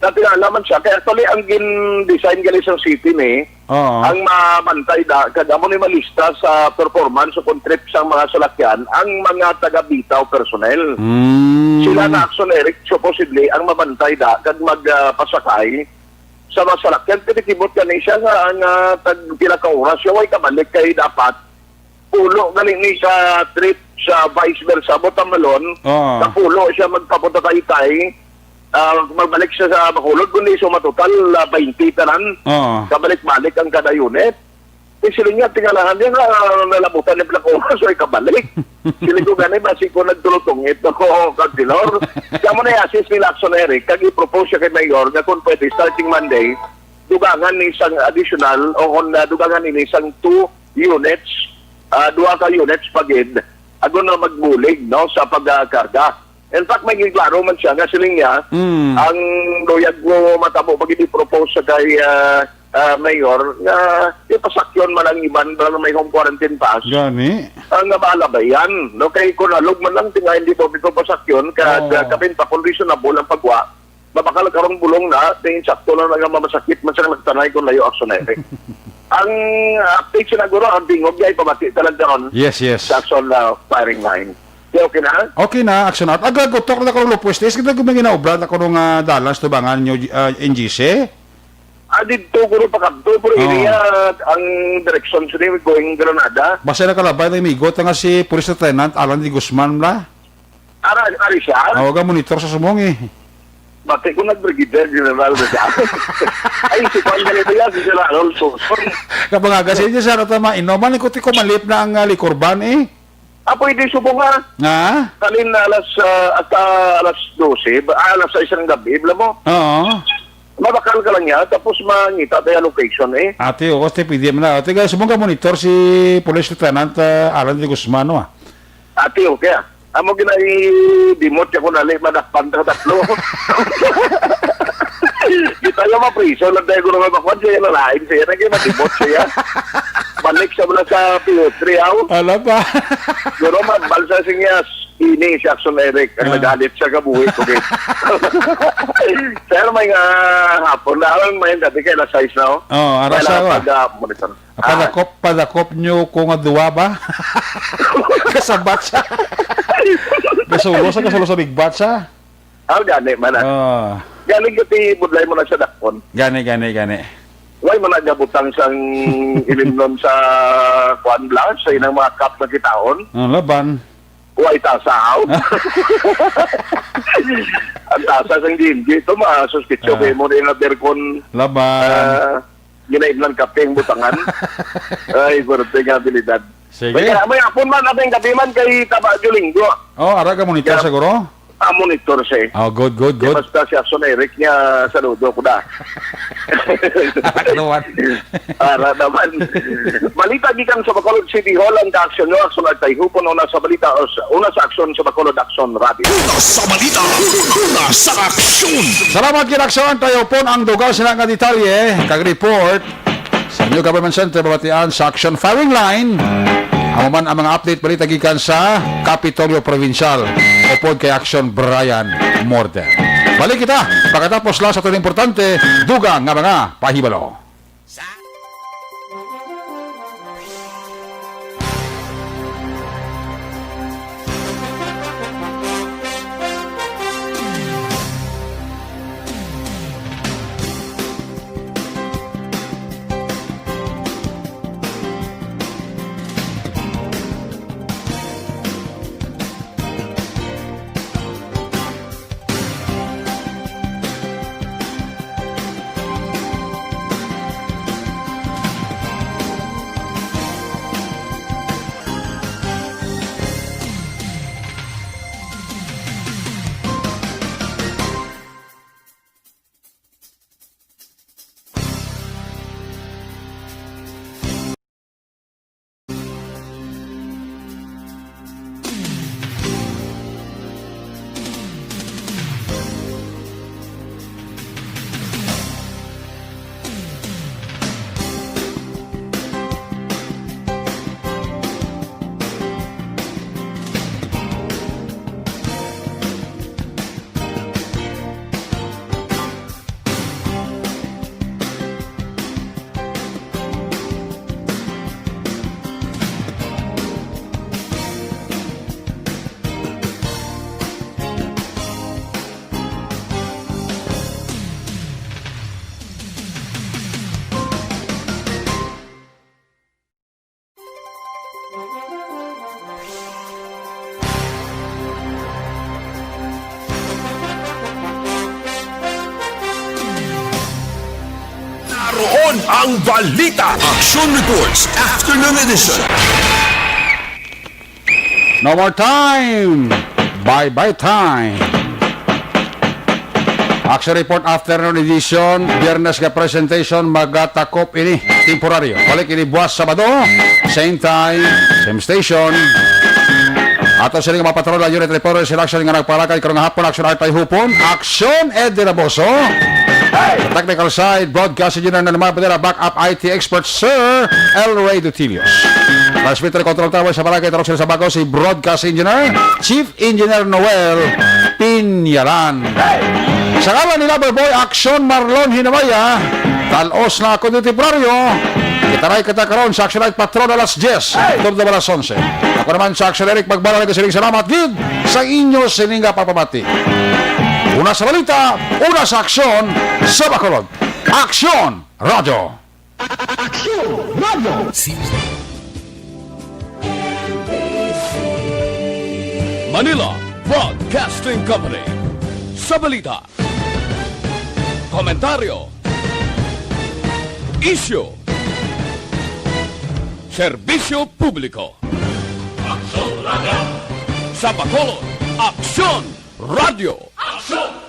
Natingala man siya. Kaya actually, ang gin-design gali sa city ni, Oo. ang mabantay da, kag amo ni malista sa performance o trip sang mga salakyan, ang mga taga-bitaw personnel. Mm. Sila na, Action Eric, supposedly, ang mabantay da, kag mag, ah, pasakay sa mga salakyan. Pinikibot ka ni siya nga, nga tag pila ka oras siya, way kabalik kay dapat pulo gali ni sa trip sa vice versa, Botamalon, Oo. Kapulo siya magpapunta Taytay, Ah, magbalik siya sa Bacolod, kundi suma total, ah, twenty tanan. Oo. Kabalik-balik ang kada unit. Di sila niya, tingalahan niya nga, ah, nalabutan ni Black Oras, ay kabalik. Sila ko gani, basi ko nagtulutong ito, Councilor. Kamo na i-assist nila Action Eric, kag i-propose siya kay Mayor nga kung pwede, starting Monday, dugangan ni isang additional, o kung, ah, dugangan ni isang two units, ah, duha ka units pagid, ago na magbulig, no, sa pagkarga. In fact, may giklaro man siya nga siling niya, Mm. ang luyag ko matabo pag i-propose sa kay, ah, ah, Mayor nga ipasakyon man ang iban para may home quarantine pass. Gani. Ang nga malabayan, no? Kay kung halog man lang, tinga hindi mo ito pasakyon, ka, Oo. ka, kapin pa, kung reasonable ang pagwa, mabakal karong bulong na, tingin sakto lang nga mamasakit man sa nagtanay kung layo Action Eric. Ang update sa naguro, ang tingog niya, ipabati talaga ron Yes, yes. sa Action, ah, firing line. Di okay na? Okay na, Action Art. Agagutok na ko ng lupos. Tis, kita ko may ginaobra na ko nung, ah, dalan sa tubangan nyo, ah, N G C. Ah, dito, guro, pa kadto, pero Oh. iriya ang direksyon sa nila going Granada. Basta nakalabay na imigot nga si Police Lieutenant Alan de Guzman, bla? Ara, ari siya? Awa ka, monitor sa sumong, eh. Bati ko nag-Brigadier General na siya. Ay, si Juan Galito yan, si General Alfonso. Kapag aga, sige, sir, at, ah, mainom. Man, ikuti ko malip na ang, ah, likurban, eh. Ah, pwede subong, ha? Nga? Kanin na alas, ah, hasta alas dose, ba, ah, alas sais ng gabi, bla mo? Oo. Mabakal ka lang niya, tapos mangita tayo location, eh. Ate, oo, ate, pwede mo na. Ate, guys, subong ka monitor si Police Lieutenant, ah, Alan de Guzman, no, ah. Ate, okay, ah. Amo ginai-, dimot niya ko nali, madakpan ta tatlo. Di tayo mapriso lang tayo, guro, nga bakwan siya, lalain siya, naging madimot siya. Balik sa mula sa P O three, aw. Ala ba? Guro, magbalsa siya niya, ini si Action Eric, ang Ah. nagalit siya kabuhi ko, eh. Sir, may nga hapon na, ang may dati kay alas sais na, oh. Oh, aras Wala ako, ah. pag, ah, monitor. Ah, padakop, padakop nyo ko nga duwa ba? Kasabat siya. Kasulo sa, kasulo sa big bat siya. Ah, gani man, ah. Ah. Gani, gati, budlay mo na sa dakpon. Gani, gani, gani. Why mo nagabutang sang ilimnon sa kuan, bla, sa inang mga cup na kitaon? Ang laban. Why tasa, aw? Ang tasa sang D M G. Ito, masuspitso Ah. kayo mo rin na berkon. Laban. Ah, Ginaimlan kape ang butangan. Ay, pwerte nga abilidad. Sige. May, may hapon man, ating gabi man kay Taba Julinggo. Oh, ara ka monitor Kaya, siguro? Ah, monitor siya eh. Oh, good, good, Kaya good. Basta si Action Eric niya, saludo ko na. Ara ka naman. Ara naman. Balita gikan sa Bacolod City Hall, ang kaaksyon nyo, Action Artay Hupon, una sa balita, o sa, una sa aksyon sa Bacolod Action Radio. Una sa balita, una sa aksyon. Salamat, Ginaksyon. Tayo po ang dugang sila nga detalye kag report sa New Government Center, babatian sa Action Firing Line. Amo man ang mga update balita gikan sa Kapitolyo Provincial. Upod kay Action Brian Morden. Balik kita pagkatapos lang sa tuloy importante, dugang nga mga pahibalo. Ang balita. Action Reports Afternoon Edition. No more time. Bye-bye time. Action Report Afternoon Edition, Biyernes nga presentation, magatakop ini temporaryo. Balik ini buwas Sabado, same time, same station. Ato sini nga mga patrol, unit reporters in action nga nagpalakay karong hapon, Action Art Hupon, Action Ed Diraboso. Sa technical side, broadcast engineer na naman, back up I T expert, Sir El Rey Dutilios. Transmitter control tower sa Barangay Tarok sa Sabaco, si broadcast engineer, Chief Engineer Noel Pinyalan. Sa ngalan ni Lover Boy Action Marlon Hinamaya, talos na ako dito temporaryo. Kita na kita karon sa Action Night Patrol alas diyes, tubda alas onse. Ako naman sa Action Eric Magbala, nagasiling salamat gid sa inyo sininga pagpamati. Una sa balita, una sa aksyon sa Bacolod. Action Radio. Aksyon Radio. Manila Broadcasting Company. Sa balita, komentaryo, isyu, serbisyo publiko. Aksyon Radio. Sa Bacolod, Aksyon Radio. Aksyon